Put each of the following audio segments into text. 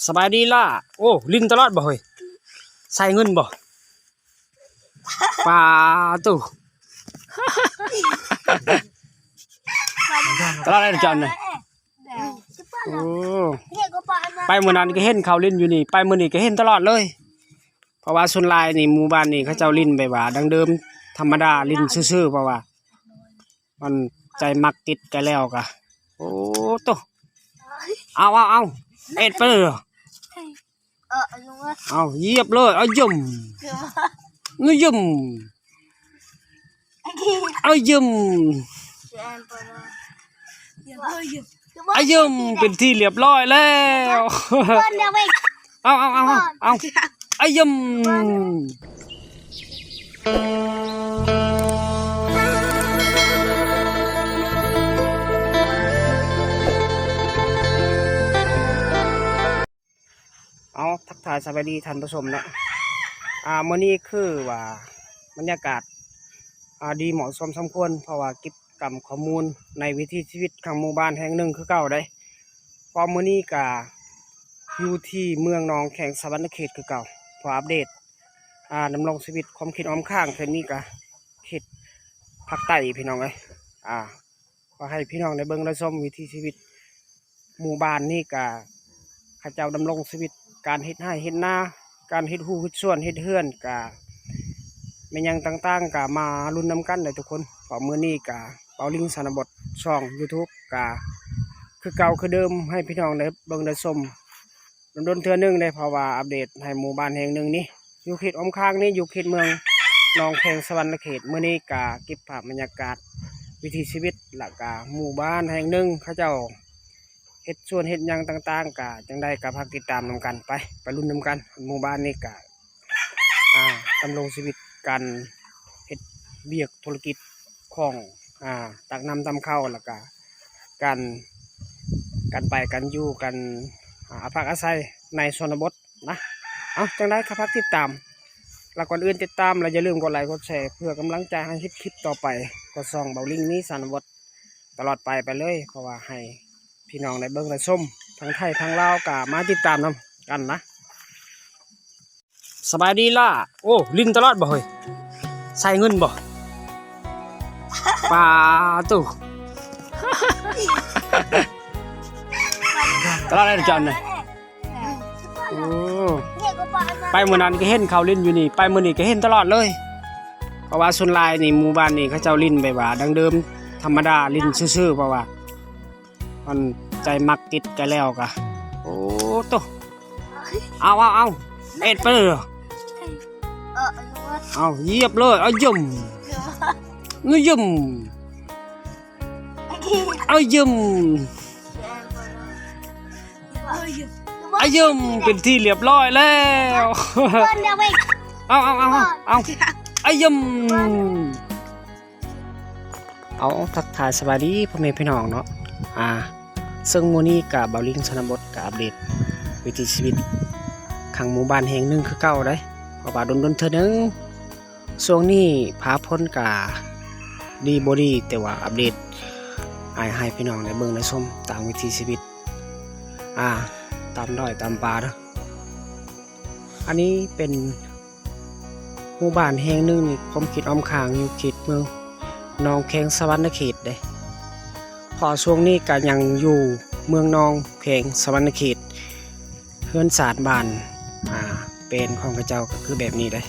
ສະບາຍດີຫຼ້າ. ໂອ້ ຫຼິ້ນຕະຫຼອດບໍ່ເຮີ້ຍ? ໃຊ້ເງິນບໍ່? ປາໂຕ ຕະຫຼອດເລີຍເຈົ້ານະ. ໂອ້ ໄປມື້ນັ້ນກໍເຫັນເຂົາຫຼິ້ນຢູ່ນີ້ ໄປມື້ນີ້ກໍເຫັນຕະຫຼອດເລີຍ. ເພາະວ່າສ່ວນຫຼາຍນີ້ ໝູ່ບ້ານນີ້ເຂົາເຈົ້າຫຼິ້ນແບບວ່າດັ້ງເດີມ ທຳມະດາ ຫຼິ້ນຊື່ໆ ເພາະວ່າ ມັນໃຈມັກຕິດກັນແລ້ວກະ ໂອ້ໂຕ ເອົາ ເອົາ ເອົາ ເອັດໄປເລີຍ ເອີ ເອົາ ຢຽບເລີຍ ເອົາ ຢຶມ ເອີ ຢຶມ ເອົາ ຢຶມ ອາຍົມ ເປັນທີ່ລຽບຮ້ອຍແລ້ວ. ເອົາ ເອົາ ເອົາ ເອົາ ອາຍົມ. ເອົາ ທັກທາຍສະບາຍດີທ່ານຜູ້ຊົມເນາະ. ອາ ມື້ນີ້ຄືວ່າບັນຍາກາດ ອາ ດີເໝາະສົມສົມຄວນ ເພາະວ່າເກັບກຳຂໍ້ມູນໃນວິຖີຊີວິດຂອງໝູ່ບ້ານແຫ່ງໜຶ່ງຄືເກົ່າເດ້. ເພາະມື້ນີ້ກະຢູ່ທີ່ເມືອງໜອງແຂງ ສະຫວັນນະເຂດຄືເກົ່າ ເພື່ອອັບເດດ ອາ ດຳລົງຊີວິດ ຄວາມຄິດອ້ອມຂ້າງ. ເຂດນີ້ກະເຂດພາກໃຕ້ພີ່ນ້ອງເອີຍ ອາ ກໍໃຫ້ພີ່ນ້ອງໄດ້ເບິ່ງໄດ້ຊົມວິຖີຊີວິດ ໝູ່ບ້ານນີ້ກະ ເຂົາເຈົ້າດຳລົງຊີວິດ ການເຮັດໄຮ່ເຮັດນາ ການເຮັດຮູ້ເຮັດສວນເຮັດເຮືອນ ກະແມ່ນຫຍັງຕ່າງໆ ກະມາລຸ້ນນຳກັນເດີທຸກຄົນ. ເພາະມື້ນີ້ກະ ເບົາລິງຊະນະບົດ ຊ່ອງຢູທູບ ກະຄືເກົ່າຄືເດີມ ໃຫ້ພີ່ນ້ອງໄດ້ເບິ່ງໄດ້ຊົມດົນໆເທື່ອໜຶ່ງເດ້ ເພາະວ່າອັບເດດໃຫ້ໝູ່ບ້ານແຫ່ງໜຶ່ງນີ້ ຢູ່ເຂດອ້ອມຂ້າງນີ້ ຢູ່ເຂດເມືອງໜອງແຂງ ສະຫວັນນະເຂດ. ມື້ນີ້ກະເກັບພາບບັນຍາກາດວິຖີຊີວິດ ແລ້ວກະໝູ່ບ້ານແຫ່ງໜຶ່ງ ເຂົາເຈົ້າເຮັດສວນເຮັດຫຍັງຕ່າງໆ ກະຈັ່ງໃດກະຝາກຕິດຕາມນຳກັນໄປ ໄປລຸ້ນນຳກັນ. ໝູ່ບ້ານນີ້ກະ ອາ ດຳລົງຊີວິດການເຮັດວຽກທຸລະກິດຂອງ ອາ ຕັກນ້ຳຕຳເຂົ້າ ແລ້ວກະການ ການໄປການຢູ່ ການ ອາ ອາພັກອາໄສໃນຊົນນະບົດ ນະ. ເອົາ ຈັ່ງໃດກໍຝາກຕິດຕາມ ແລະ ກ່ອນອື່ນຕິດຕາມ ແລະ ຢ່າລືມກົດໄລກົດແຊ ເພື່ອກຳລັງໃຈໃຫ້ເຮັດຄລິບຕໍ່ໄປ ກໍຊ່ອງເບົາລິງນີ້ຊະນະບົດຕະຫຼອດໄປ ໄປເລີຍ ເພາະວ່າໃຫ້ພີ່ນ້ອງໄດ້ເບິ່ງໄດ້ຊົມ ທັງໄທທັງລາວ ກໍມາຕິດຕາມນຳກັນນະ. ສະບາຍດີຫຼ້າ. ໂອ້ ຫຼິ້ນຕະຫຼອດບໍ່ເຮີ້ຍ? ໃຊ້ເງິນບໍ່? ປາໂຕ ຕະຫຼອດເລີຍເຈົ້ານະ. ໂອ້ ໄປມື້ນັ້ນກໍເຫັນເຂົາຫຼິ້ນຢູ່ນີ້ ໄປມື້ນີ້ກໍເຫັນຕະຫຼອດເລີຍ. ເພາະວ່າສ່ວນຫຼາຍນີ້ ໝູ່ບ້ານນີ້ເຂົາເຈົ້າຫຼິ້ນແບບວ່າດັ້ງເດີມ ທຳມະດາ ຫຼິ້ນຊື່ໆ ເພາະວ່າມັນໃຈມັກຕິດກັນແລ້ວກະ ໂອ້ໂຕ ເອົາ ເອົາ ເອົາ ເອັດໄປເລີຍ ເອົາ ຢຽບເລີຍ ເອົາ ຢຶມ ຢຶມ ອາຍົມ ອາຍົມ ເປັນທີ່ລຽບຮ້ອຍແລ້ວ. ເອົາ ເອົາ ເອົາ ເອົາ ອາຍົມ. ເອົາ ທັກທາຍສະບາຍດີພໍ່ແມ່ພີ່ນ້ອງເນາະ. ອາ ເຊິ່ງມື້ນີ້ກະເບົາລິງຊະນະບົດກະອັບເດດວິຖີຊີວິດຂ້າງໝູ່ບ້ານແຫ່ງໜຶ່ງຄືເກົ່າເດ້ ເພາະວ່າດົນໆເທື່ອໜຶ່ງ ຊ່ວງນີ້ຟ້າຝົນກະດີບໍ່ດີ ແຕ່ວ່າອັບເດດໃຫ້ ໃຫ້ພີ່ນ້ອງໄດ້ເບິ່ງໄດ້ຊົມຕາມວິຖີຊີວິດ ອາ ຕາມດອຍຕາມປ່າເດີ. ອັນນີ້ເປັນໝູ່ບ້ານແຫ່ງໜຶ່ງ ຄວາມຄິດອ້ອມຂ້າງຢູ່ເຂດເມືອງໜອງແຂງ ສະຫວັນນະເຂດເດ້ ເພາະຊ່ວງນີ້ກະຍັງຢູ່ເມືອງໜອງແຂງ ສະຫວັນນະເຂດ. ເຮືອນຊານບ້ານ ອາ ແປນຂອງເຂົາເຈົ້າກໍຄືແບບນີ້ເດ້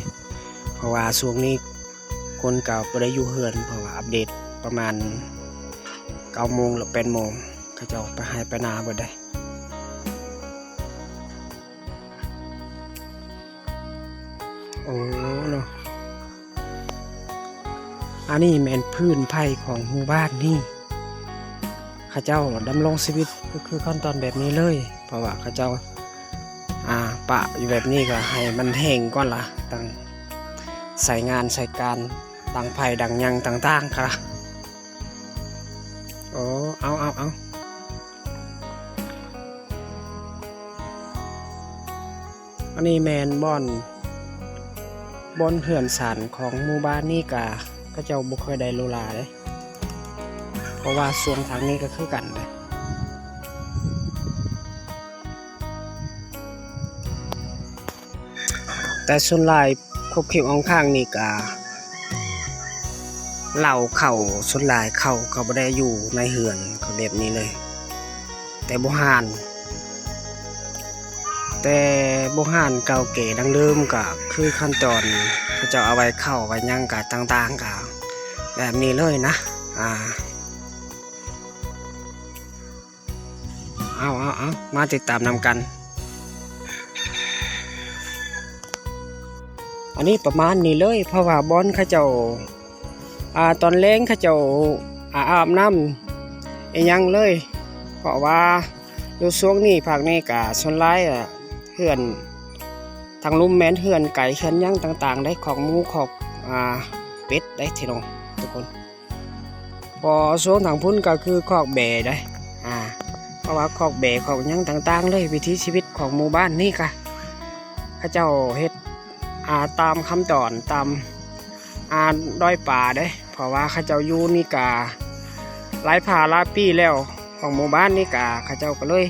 ເພາະວ່າຊ່ວງນີ້ຄົນກໍບໍ່ໄດ້ຢູ່ເຮືອນ ເພາະວ່າອັບເດດປະມານເກົ້າໂມງ ຫຼື ແປດໂມງ ເຂົາເຈົ້າໄປໄຮ່ໄປນາເບິດເດ້. ໂອ້ ເນາະ ອັນນີ້ແມ່ນພື້ນໄຜຂອງໝູ່ບ້ານນີ້ ເຂົາເຈົ້າດຳລົງຊີວິດກໍຄືຂັ້ນຕອນແບບນີ້ເລີຍ ເພາະວ່າເຂົາເຈົ້າ ອາ ປະຢູ່ແບບນີ້ກໍໃຫ້ມັນແຫ້ງກ່ອນລະ ຕັ້ງໃຊ້ງານໃຊ້ການ ດັງໄຟດັງຫຍັງຕ່າງໆ ກະ ໂອ້ ເອົາ ເອົາ ເອົາ. ອັນນີ້ແມ່ນບ່ອນ ບ່ອນເຮືອນຊານຂອງໝູ່ບ້ານນີ້ກະ ເຂົາເຈົ້າບໍ່ຄ່ອຍໄດ້ຫຼູຫຼາເດ້ ເພາະວ່າຊ່ວງທາງນີ້ກໍຄືກັນເດ້. ແຕ່ສ່ວນຫຼາຍຄົບເຂດອ້ອມຂ້າງນີ້ກະເລົ່າເຂົ້າ ສ່ວນຫຼາຍເຂົ້າກໍບໍ່ໄດ້ຢູ່ໃນເຮືອນ ກໍແບບນີ້ເລີຍ ແຕ່ບູຮານ ແຕ່ບູຮານເກົ່າແກ່ດັ້ງເດີມກໍຄືຂັ້ນຕອນເຂົາເຈົ້າເອົາໄວ້ເຂົ້າໄວ້ຫຍັງກະຕ່າງໆ ກະແບບນີ້ເລີຍນະ ອ່າ ເອົາ ເອົາ ເອົາ ມາຕິດຕາມນຳກັນ ອັນນີ້ປະມານນີ້ເລີຍ ເພາະວ່າບ່ອນເຂົາເຈົ້າ ອ່າ ຕອນແລງເຂົາເຈົ້າ ອາ ອາບນ້ຳອີ່ຫຍັງເລີຍ ເພາະວ່າຢູ່ຊ່ວງນີ້ພາກນີ້ກະສ່ວນຫຼາຍ ອາ ເຮືອນທາງລຸ່ມແມ່ນເຮືອນໄກ່ເຮືອນຫຍັງຕ່າງໆ ໄດ໋ ຄອກໝູ ຄອກ ອ່າ ເປັດໄດ໋ ພີ່ນ້ອງທຸກຄົນ ເພາະຊ່ວງທາງພຸ້ນກໍຄືຄອກແບ້ໄດ໋ ອ່າ ເພາະວ່າຄອກແບ້ ຄອກຫຍັງຕ່າງໆ ເລີຍ ວິຖີຊີວິດຂອງໝູ່ບ້ານນີ້ກະ ເຂົາເຈົ້າເຮັດ ອ່າ ຕາມຂັ້ນຕອນ ຕາມ ອ່າ ດອຍປາເດ້ ເພາະວ່າເຂົາເຈົ້າຢູ່ນີ້ກະຫຼາຍພາຫຼາຍປີແລ້ວ ຂອງໝູ່ບ້ານນີ້ກະ ເຂົາເຈົ້າກໍເລີຍ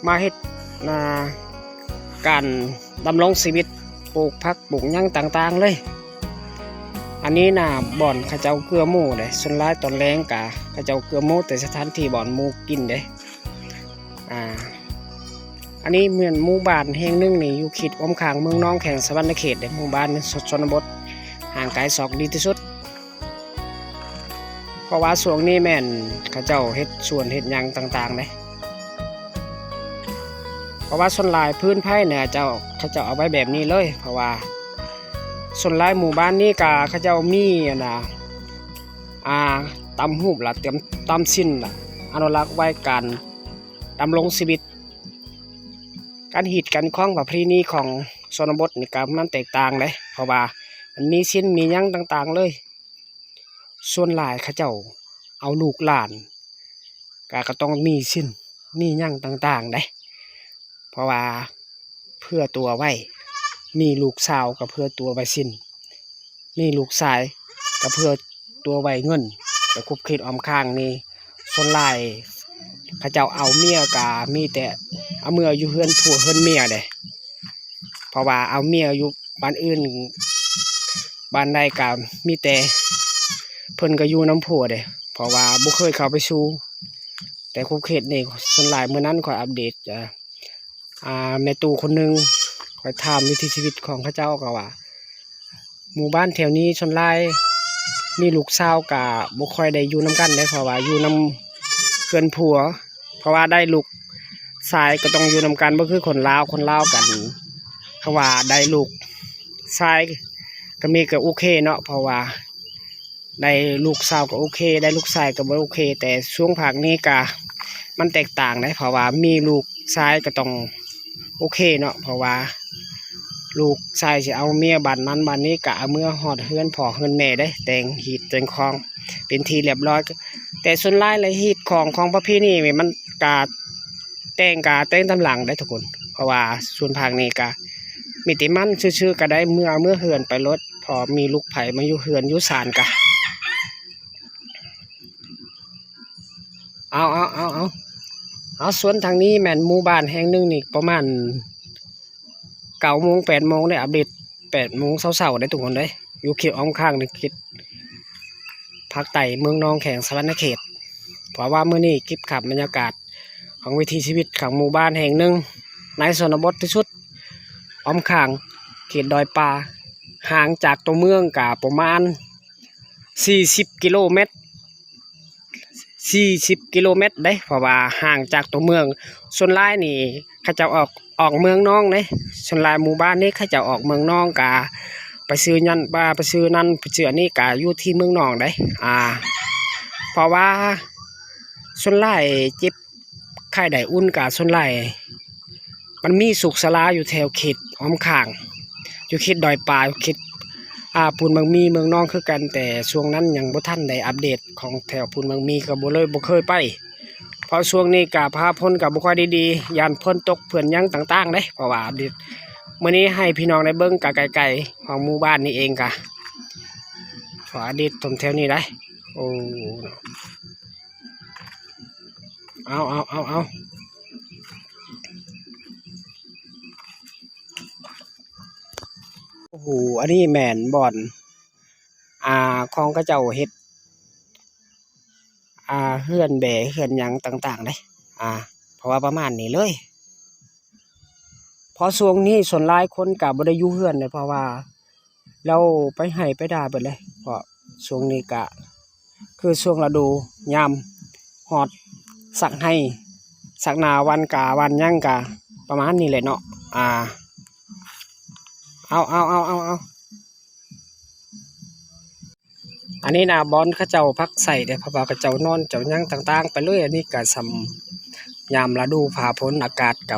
ມາເຮັດ ອ່າ ການດຳລົງຊີວິດ ປູກຜັກປູກຫຍັງຕ່າງໆ ເລີຍ ອັນນີ້ນະ ບ່ອນເຂົາເຈົ້າເກືອໝູເດ້ ສ່ວນຫຼາຍຕອນແລງກະ ເຂົາເຈົ້າເກືອໝູ ແຕ່ສະຖານທີ່ບ່ອນໝູກິນເດ້ ອ່າ ອັນນີ້ແມ່ນໝູ່ບ້ານແຫ່ງໜຶ່ງນີ້ ຢູ່ເຂດອ້ອມຂ້າງເມືອງນອງ ແຂວງສະຫວັນນະເຂດເດ້ ໝູ່ບ້ານຊົນນະບົດ ຫ່າງໄກສອກຫຼີກທີ່ສຸດ ເພາະວ່າຊ່ວງນີ້ແມ່ນເຂົາເຈົ້າເຮັດສວນເຮັດຫຍັງຕ່າງໆ ເດ້ ເພາະວ່າສ່ວນຫຼາຍພື້ນໄພເໜືອເຈົ້າ ເຂົາເຈົ້າເອົາໄວ້ແບບນີ້ເລີຍ ເພາະວ່າສ່ວນຫຼາຍໝູ່ບ້ານນີ້ກະເຂົາເຈົ້າມີ ອັນນາ ອ່າ ຕາມຮູບລະ ຕາມ ຕາມສິນລະ ອະນຸລັກໄວ້ການດຳລົງຊີວິດ ການຮີດການຄອງປະເພນີຂອງຊົນນະບົດນີ້ກະມັນແຕກຕ່າງເດ້ ເພາະວ່າມັນມີສິນມີຫຍັງຕ່າງໆ ເລີຍ ສ່ວນຫຼາຍເຂົາເຈົ້າເອົາລູກຫຼານ ກະ ກະຕ້ອງມີສິນມີຫຍັງຕ່າງໆ ເດ້ ເພາະວ່າເຜື່ອຕົວໄວ້ ມີລູກສາວກໍເຜື່ອຕົວໄວ້ສິນ ມີລູກຊາຍກໍເຜື່ອຕົວໄວ້ເງິນ ແຕ່ຂົບເຂດອ້ອມຂ້າງນີ້ ສ່ວນຫຼາຍເຂົາເຈົ້າເອົາເມຍກະມີແຕ່ເອົາເມືອຢູ່ເຮືອນຜົວເຮືອນເມຍເດ້ ເພາະວ່າເອົາເມຍຢູ່ບ້ານອື່ນ ບ້ານໃດກະມີແຕ່ເພິ່ນກະຢູ່ນຳຜົວເດ້ ເພາະວ່າບໍ່ເຄີຍເຂົ້າໄປສູ່ ແຕ່ຂົບເຂດນີ້ ສ່ວນຫຼາຍມື້ນັ້ນຂ້ອຍອັບເດດ ອ່າ ແມ່ຕູ້ຄົນໜຶ່ງ ຂ້ອຍຖາມວິຖີຊີວິດຂອງເຂົາເຈົ້າ ກໍວ່າ ໝູ່ບ້ານແຖວນີ້ສ່ວນຫຼາຍມີລູກສາວກະບໍ່ຄ່ອຍໄດ້ຢູ່ນຳກັນເດ້ ເພາະວ່າຢູ່ນຳເຮືອນຜົວ ເພາະວ່າໄດ້ລູກຊາຍກໍຕ້ອງຢູ່ນຳກັນ ບໍ່ຄືຄົນລາວ ຄົນລາວກັນ ເພາະວ່າໄດ້ລູກຊາຍກໍມີກໍໂອເຄເນາະ ເພາະວ່າໄດ້ລູກສາວກໍໂອເຄ ໄດ້ລູກຊາຍກໍບໍ່ໂອເຄ ແຕ່ຊ່ວງພາກນີ້ກະມັນແຕກຕ່າງເດ້ ເພາະວ່າມີລູກຊາຍກໍຕ້ອງ ໂອເຄເນາະ ເພາະວ່າລູກຊາຍຊິເອົາເມຍບ້ານນັ້ນບ້ານນີ້ ກະເອົາເມືອຮອດເຮືອນພໍ່ເຮືອນແມ່ເດ້ ແຕ່ງຮີດແຕ່ງຄອງເປັນທີ່ລຽບຮ້ອຍ ແຕ່ສ່ວນຫຼາຍລະຮີດຄອງຂອງປະເພນີນີ້ມັນກະແຕ່ງ ກະແຕ່ງຕາມຫຼັງເດ້ທຸກຄົນ ເພາະວ່າສ່ວນພາກນີ້ກະມີແຕ່ໝັ້ນຊື່ໆ ກະໄດ້ເມືອ ເມືອເຮືອນໄປໂລດ ເພາະມີລູກໃຜມາຢູ່ເຮືອນຢູ່ຊານກະ ເອົາ ເອົາ ເອົາ ເອົາ ເອົາ ສ່ວນທາງນີ້ແມ່ນໝູ່ບ້ານແຫ່ງໜຶ່ງນີ້ ປະມານເກົ້າໂມງ ແປດໂມງ ໄດ້ອັບເດດແປດໂມງເຊົ້າໆ ເດ້ທຸກຄົນເດ້ ຢູ່ເຂດອ້ອມຂ້າງໃນເຂດພາກໃຕ້ເມືອງນອງ ແຂວງສະຫວັນນະເຂດ ເພາະວ່າມື້ນີ້ເກັບພາບບັນຍາກາດຂອງວິຖີຊີວິດຂອງໝູ່ບ້ານແຫ່ງໜຶ່ງໃນຊົນນະບົດທີ່ສຸດ ອ້ອມຂ້າງເຂດດອຍປ່າ ຫ່າງຈາກຕົວເມືອງກະປະມານ ສີ່ສິບກິໂລແມັດ ສີ່ສິບກິໂລແມັດເດ້ ເພາະວ່າຫ່າງຈາກຕົວເມືອງ ສ່ວນຫຼາຍນີ້ເຂົາເຈົ້າອອກ ອອກເມືອງນອງເດ້ ສ່ວນຫຼາຍໝູ່ບ້ານນີ້ເຂົາເຈົ້າອອກເມືອງນອງ ກະໄປຊື້ນັ້ນ ວ່າໄປຊື້ນັ້ນ ໄປຊື້ອັນນີ້ ກະຢູ່ທີ່ເມືອງນອງເດ້ ອ່າ ເພາະວ່າສ່ວນຫຼາຍເຈັບ ໄຂ້ໄດ້ອຸ່ນກະສ່ວນຫຼາຍ ມັນມີສຸກສາລາຢູ່ແຖວເຂດອ້ອມຂ້າງ ຢູ່ເຂດດອຍປ່າ ເຂດ ອ່າ ປູນບັກໝີ່ ເມືອງນອງຄືກັນ ແຕ່ຊ່ວງນັ້ນຍັງບໍ່ທັນໄດ້ອັບເດດຂອງແຖວປູນບັກໝີ່ ກໍບໍ່ເລີຍ ບໍ່ເຄີຍໄປ ເພາະຊ່ວງນີ້ກະຟ້າຝົນກະບໍ່ຄ່ອຍໄດ້ດີ ຢ້ານຝົນຕົກເພື່ອນຫຍັງຕ່າງໆເດ້ ເພາະວ່າອັບເດດ ມື້ນີ້ໃຫ້ພີ່ນ້ອງໄດ້ເບິ່ງກະໄກໆ ຂອງໝູ່ບ້ານນີ້ເອງກະ ຂໍອັບເດດຕົງແຖວນີ້ໄດ໋ ໂອ້ ເອົາ ເອົາ ເອົາ ເອົາ. ໂອ້ ອັນນີ້ແມ່ນບ່ອນ ອ່າ ຂອງເຂົາເຈົ້າເຮັດ ອ່າ ເຮືອນແບເຮືອນຫຍັງຕ່າງໆເດ້ ອ່າ ເພາະວ່າປະມານນີ້ເລີຍ. ເພາະຊ່ວງນີ້ສ່ວນຫຼາຍຄົນກະບໍ່ໄດ້ຢູ່ເຮືອນເດ້ ເພາະວ່າລາວໄປໄຮ່ໄປນາເບິດເລີຍ. ເພາະຊ່ວງນີ້ກະຄືຊ່ວງລະດູ ຍາມຮອດສັກໄຮ່ສັກນາ ຫວ່ານກາຫວ່ານຫຍັງກະປະມານນີ້ແຫຼະເນາະ. ອ່າ ເອົາ ເອົາ ເອົາ ເອົາ ເອົາ ອັນນີ້ນະ ບ່ອນເຂົາເຈົ້າພັກໃຊ້ເດ້ ເພາະວ່າເຂົາເຈົ້ານອນເຈົ້າຫຍັງຕ່າງໆໄປເລີຍ. ອັນນີ້ກະສ່ຳຍາມລະດູຟ້າຝົນ ອາກາດກະ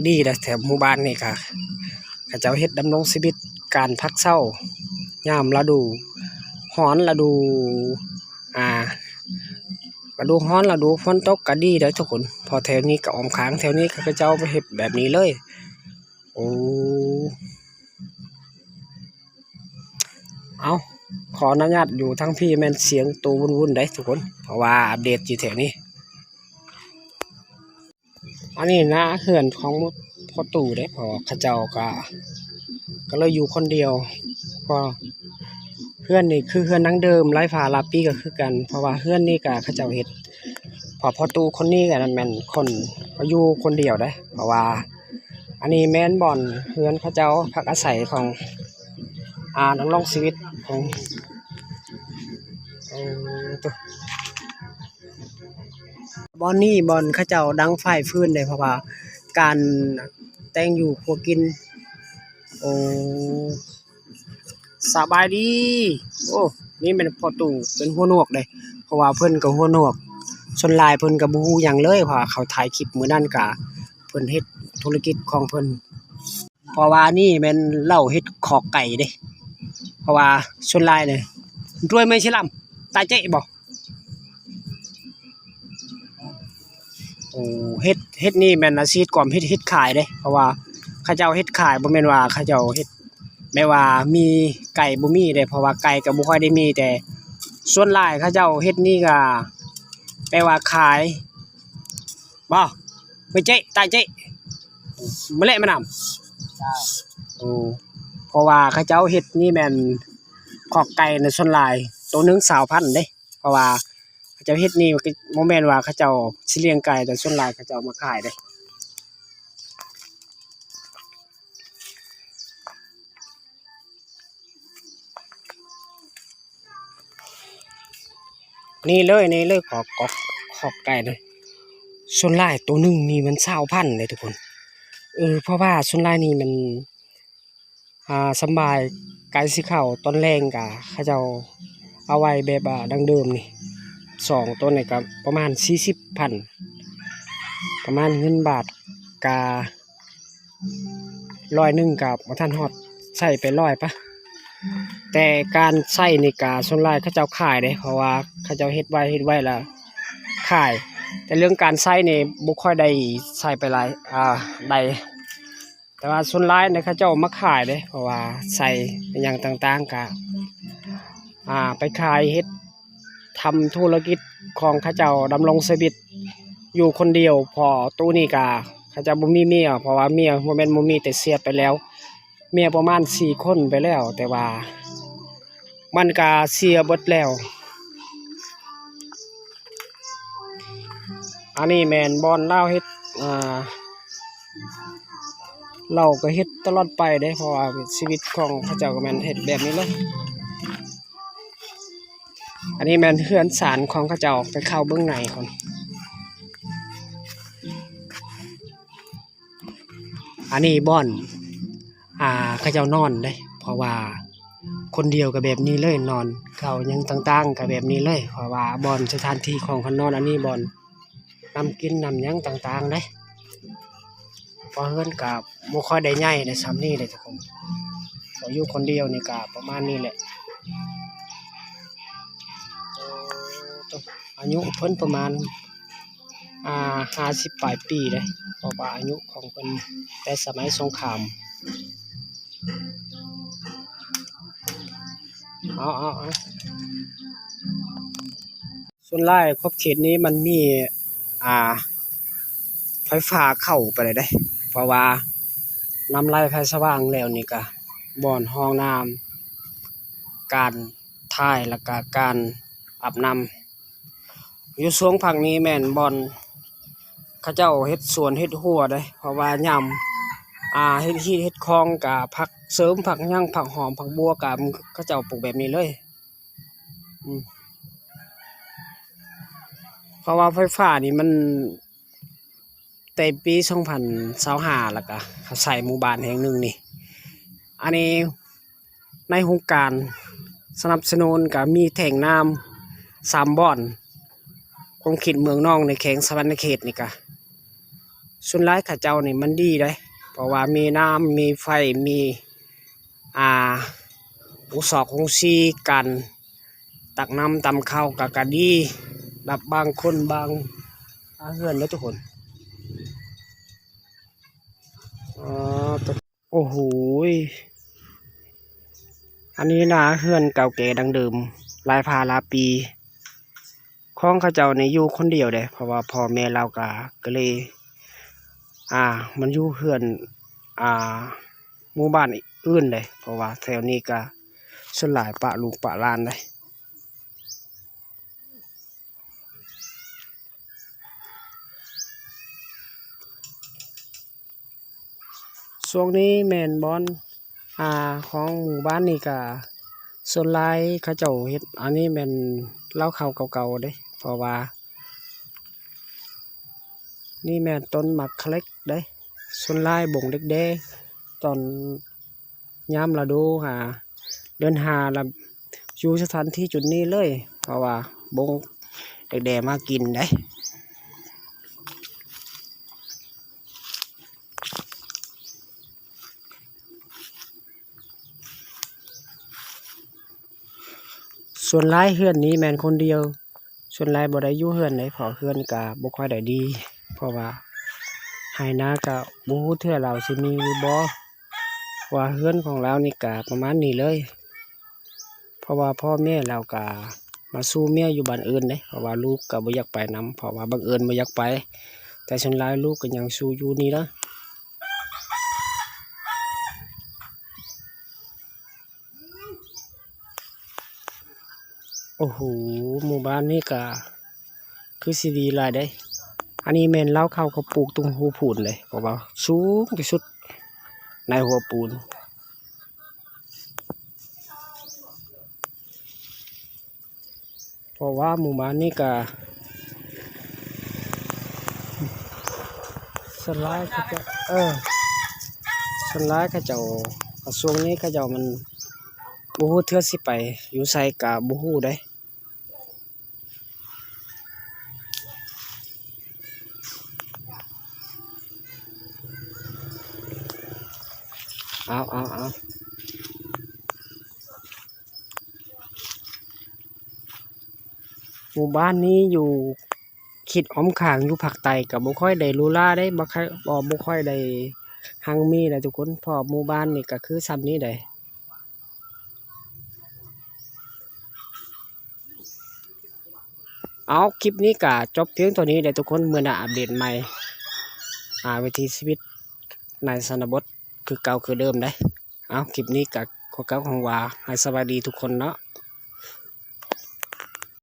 ດີເດ້. ແຖວໝູ່ບ້ານນີ້ກະເຂົາເຈົ້າເຮັດດຳລົງຊີວິດການພັກເຊົາຍາມລະດູຮ້ອນ ລະດູ ອ່າ ລະດູຮ້ອນ ລະດູຝົນຕົກກະດີເດ້ທຸກຄົນ. ເພາະແຖວນີ້ກະອ້ອມຂ້າງແຖວນີ້ເຂົາເຈົ້າເຮັດແບບນີ້ເລີຍ. ໂອ້ ເອົາ ຂໍອະນຸຍາດຢູ່ທາງພີ້ແມ່ນສຽງໂຕວຸ່ນໆເດ້ທຸກຄົນ ເພາະວ່າອັບເດດຢູ່ແຖວນີ້. ອັນນີ້ນະເຮືອນຂອງພໍ່ຕູ້ເດ້ ເພາະວ່າເຂົາເຈົ້າກະ ກະເລີຍຢູ່ຄົນດຽວ. ເພາະເຮືອນນີ້ຄືເຮືອນດັ່ງເດີມ ຫຼາຍຟ້າຫຼາຍປີກະຄືກັນ ເພາະວ່າເຮືອນນີ້ກະເຂົາເຈົ້າເຮັດ ເພາະພໍ່ຕູ້ຄົນນີ້ກະແມ່ນຄົນ ຢູ່ຄົນດຽວເດ້. ເພາະວ່າ ອັນນີ້ແມ່ນບ່ອນເຮືອນເຂົາເຈົ້າພັກອາໄສຂອງ ອ່າ ດຳລົງຊີວິດຂອງ ເອີ ໂຕ ບ່ອນນີ້ບ່ອນເຂົາເຈົ້າດັງໄຟຟືນເດ້ ເພາະວ່າການແຕ່ງຢູ່ຄົວກິນ. ໂອ້ ສະບາຍດີ. ໂອ້ ນີ້ແມ່ນພໍ່ຕູ້ເປັນຫົວໜວກເດ້ ເພາະວ່າເພິ່ນກະຫົວໜວກ ສ່ວນຫຼາຍເພິ່ນກະບໍ່ຮູ້ຫຍັງເລີຍ ເພາະວ່າເຂົາຖ່າຍຄລິບມື້ນັ້ນກະ ເພິ່ນເຮັດທຸລະກິດຂອງເພິ່ນ. ເພາະວ່ານີ້ແມ່ນລາວເຮັດຄອກໄກ່ເດ້ ເພາະວ່າສ່ວນຫຼາຍເລີຍ ດ້ວຍໄມ້ຊິລຳ ຕາເຈະບໍ່? ໂອ້ ເຮັດ ເຮັດນີ້ແມ່ນອາຊີບກອມເຮັດ ເຮັດຂາຍເດ້ ເພາະວ່າເຂົາເຈົ້າເຮັດຂາຍ ບໍ່ແມ່ນວ່າເຂົາເຈົ້າເຮັດແບບວ່າມີໄກ່ ບໍ່ມີເດ້ ເພາະວ່າໄກ່ກະບໍ່ຄ່ອຍໄດ້ມີ ແຕ່ສ່ວນຫຼາຍເຂົາເຈົ້າເຮັດນີ້ກະແປວ່າຂາຍ ບໍ່ ໄມ້ເຈະ ຕາເຈະ ມະເລະມະນຳ. ໂອ້ ເພາະວ່າເຂົາເຈົ້າເຮັດນີ້ແມ່ນຄອກໄກ່ນະ ສ່ວນຫຼາຍໂຕໜຶ່ງຊາວພັນເດ້ ເພາະວ່າເຂົາເຈົ້າເຮັດນີ້ ບໍ່ແມ່ນວ່າເຂົາເຈົ້າຊິລ້ຽງໄກ່ ແຕ່ສ່ວນຫຼາຍເຂົາເຈົ້າເອົາມາຂາຍເດ້. ນີ້ເລີຍ ນີ້ເລີຍ ຄອກ ຄອກ ຄອກໄກ່ເລີຍ ສ່ວນຫຼາຍໂຕໜຶ່ງນີ້ມັນຊາວພັນເດ້ທຸກຄົນ. ເອີ ເພາະວ່າສ່ວນຫຼາຍນີ້ມັນ ອ່າ ສຳບາຍ ໃກ້ຊິເຂົ້າຕອນແລງກະເຂົາເຈົ້າເອົາໄວ້ແບບວ່າດັ້ງເດີມນີ້ ສອງໂຕນີ້ກະປະມານສີ່ສິບພັນ ປະມານເງິນບາດກະ ຮ້ອຍໜຶ່ງກະບໍ່ທັນຮອດ ໃຊ້ໄປຮ້ອຍປະ ແຕ່ການໃຊ້ນີ້ກະສ່ວນຫຼາຍເຂົາເຈົ້າຂາຍເດ້ ເພາະວ່າເຂົາເຈົ້າເຮັດໄວ້ ເຮັດໄວ້ລະຂາຍ. ແຕ່ເລື່ອງການໃຊ້ນີ້ບໍ່ຄ່ອຍໄດ້ໃຊ້ໄປຫຼາຍ ອ່າ ໄດ້ ແຕ່ວ່າສ່ວນຫຼາຍນີ້ເຂົາເຈົ້າມາຂາຍເດ້ ເພາະວ່າໃຊ້ອີ່ຫຍັງຕ່າງໆກະ ອ່າ ໄປຂາຍ ເຮັດ ທຳທຸລະກິດຂອງເຂົາເຈົ້າ ດຳລົງຊີວິດຢູ່ຄົນດຽວ. ເພາະຕູ້ນີ້ກະເຂົາເຈົ້າບໍ່ມີເມຍ ເພາະວ່າເມຍບໍ່ແມ່ນບໍ່ມີ ແຕ່ເສຍໄປແລ້ວ ເມຍປະມານສີ່ຄົນໄປແລ້ວ ແຕ່ວ່າມັນກະເສຍເບິດແລ້ວ. ອັນນີ້ແມ່ນບ່ອນລາວເຮັດ ອ່າ ລາວກະເຮັດຕະຫຼອດໄປເດ້ ເພາະວ່າຊີວິດຂອງເຂົາເຈົ້າກະແມ່ນເຮັດແບບນີ້ເລີຍ. ອັນນີ້ແມ່ນເຮືອນຊານຂອງເຂົາເຈົ້າ ໄປເຂົ້າເບິ່ງໃນກ່ອນ. ອັນນີ້ບ່ອນ ອ່າ ເຂົາເຈົ້ານອນເດ້ ເພາະວ່າຄົນດຽວກະແບບນີ້ເລີຍ ນອນເຂົ້າຫຍັງຕ່າງໆກະແບບນີ້ເລີຍ ເພາະວ່າບ່ອນສະຖານທີ່ຂອງເຂົານອນ ອັນນີ້ບ່ອນ ນ້ຳກິນນ້ຳຫຍັງຕ່າງໆເດ້ ເພາະເຮືອນກະບໍ່ຄ່ອຍໄດ້ໃຫຍ່ໄດ້ຊ່ຳນີ້ເດ້ທຸກຄົນ ເພາະຢູ່ຄົນດຽວນີ້ກະປະມານນີ້ແຫຼະ. ອາຍຸເພິ່ນປະມານ ອ່າ ຫ້າສິບປາຍປີເດ້ ເພາະວ່າອາຍຸຂອງເພິ່ນແຕ່ສະໄໝສົງຄາມ. ເອົາ ເອົາ ເອົາ. ສ່ວນຫຼາຍຂອບເຂດນີ້ມັນມີ ອ່າ ໄຟຟ້າເຂົ້າໄປແລ້ວເດ້ ເພາະວ່ານ້ຳໄຫຼໄຟສະຫວ່າງແລ້ວນີ້ກະ ບ່ອນຫ້ອງນ້ຳ ການຖ່າຍ ແລ້ວກະການອາບນ້ຳ. ຢູ່ຊ່ວງພັກນີ້ແມ່ນບ່ອນເຂົາເຈົ້າເຮັດສວນເຮັດຮົ້ວເດ້ ເພາະວ່າຍາມ ອ່າ ເຮັດຮີດເຮັດຄອງກະຜັກເສີມ ຜັກຫຍັງ ຜັກຫອມ ຜັກບົວ ກະເຂົາເຈົ້າປູກແບບນີ້ເລີຍ. ອືມ ເພາະວ່າໄຟຟ້ານີ້ມັນ ແຕ່ປີສອງພັນຊາວຫ້າ ແລ້ວກະເຂົາໃສ່ໝູ່ບ້ານແຫ່ງໜຶ່ງນີ້ ອັນນີ້ໃນໂຄງການສະໜັບສະໜູນກະມີແທ້ງນ້ຳສາມບ່ອນ ຂົງເຂດເມືອງນອງ ໃນແຂວງສະຫວັນນະເຂດນີ້ກະ ສ່ວນຫຼາຍເຂົາເຈົ້ານີ້ມັນດີເດ້ ເພາະວ່າມີນ້ຳ ມີໄຟ ມີ ອ່າ ໂອ ສອກໂຮງສີ ການຕັກນ້ຳຕຳເຂົ້າກະ ກະດີ ແບບບາງຄົນບາງ ອ່າ ເຮືອນເດີທຸກຄົນ. ອໍ ໂອ້ໂຫຍ ອັນນີ້ນະ ເຮືອນເກົ່າແກ່ດັ້ງເດີມ ຫຼາຍພາຫຼາຍປີ. ຂອງເຂົາເຈົ້ານີ້ຢູ່ຄົນດຽວເດ້ ເພາະວ່າພໍ່ແມ່ລາວກະ ກະເລີຍ ອ່າ ມັນຢູ່ເຮືອນ ອ່າ ໝູ່ບ້ານອື່ນເດ້ ເພາະວ່າແຖວນີ້ກະສ່ວນຫຼາຍປະລູກປະຫຼານເດ້. ຊ່ວງນີ້ແມ່ນບ່ອນ ອ່າ ຂອງໝູ່ບ້ານນີ້ກະສ່ວນຫຼາຍເຂົາເຈົ້າເຮັດ ອັນນີ້ແມ່ນເລົ້າເຂົ້າເກົ່າໆເດ້ ເພາະວ່ານີ້ແມ່ນຕົ້ນໝາກຂະເຫຼັກເດ້ ສ່ວນຫຼາຍບົງເດັກແດ້ ຕອນຍາມລະດູ ອ່າ ເດືອນຫ້າລະ ຢູ່ສະຖານທີ່ຈຸດນີ້ເລີຍ ເພາະວ່າບົງເດັກແດ້ມາກິນເດ້. ສ່ວນຫຼາຍເຮືອນນີ້ແມ່ນຄົນດຽວ ສ່ວນຫຼາຍບໍ່ໄດ້ຢູ່ເຮືອນໃດ ເພາະເຮືອນກະບໍ່ຄ່ອຍໄດ້ດີ ເພາະວ່າໄຮ່ນາກະບໍ່ຮູ້ເທື່ອລາວຊິມີຢູ່ບໍ່ ເພາະວ່າເຮືອນຂອງລາວນີ້ກະປະມານນີ້ເລີຍ. ເພາະວ່າພໍ່ແມ່ລາວກະມາສູ່ເມຍຢູ່ບ້ານອື່ນເດ້ ເພາະວ່າລູກກະບໍ່ຢາກໄປນຳ ເພາະວ່າບັງເອີນບໍ່ຢາກໄປ ແຕ່ສ່ວນຫຼາຍລູກກະຍັງສູ່ຢູ່ນີ້ເດີ. ໂອ້ໂຫ ໝູ່ບ້ານນີ້ກະຄືຊິດີຫຼາຍເດ້. ອັນນີ້ແມ່ນເລົ້າເຂົ້າເຂົາປູກຕົງຮູປູນເດ້ ເພາະວ່າສູງທີ່ສຸດໃນຫົວປູນ. ເພາະວ່າໝູ່ບ້ານນີ້ກະ ສ່ວນຫຼາຍເຂົາເຈົ້າ ເອີ ສ່ວນຫຼາຍເຂົາເຈົ້າ ກະຊ່ວງນີ້ເຂົາເຈົ້າມັນບໍ່ຮູ້ເທື່ອຊິໄປຢູ່ໃສກະບໍ່ຮູ້ເດ້. ເອົາ ເອົາ ເອົາ ໝູ່ບ້ານນີ້ຢູ່ເຂດອ້ອມຂ້າງ ຢູ່ພາກໃຕ້ກະບໍ່ຄ່ອຍໄດ້ຫຼູຫຼາເດ້ ບໍ່ຄ່ອຍ ບໍ່ ບໍ່ຄ່ອຍໄດ້ຮັ່ງມີໃດ໋ທຸກຄົນ ເພາະໝູ່ບ້ານນີ້ກະຄືຊ່ຳນີ້ໃດ໋. ເອົາ ຄລິບນີ້ກະຈົບພຽງເທົ່ານີ້ເດີທຸກຄົນ ມື້ໜ້າອັບເດດໃໝ່ ອ່າ ວິຖີຊີວິດໃນຊົນນະບົດຄືເກົ່າຄືເດີມເດ້. ເອົາ ຄລິບນີ້ກະຂໍກ່າວຄຳວ່າໃຫ້ສະບາຍດີທຸກຄົນເນາະ.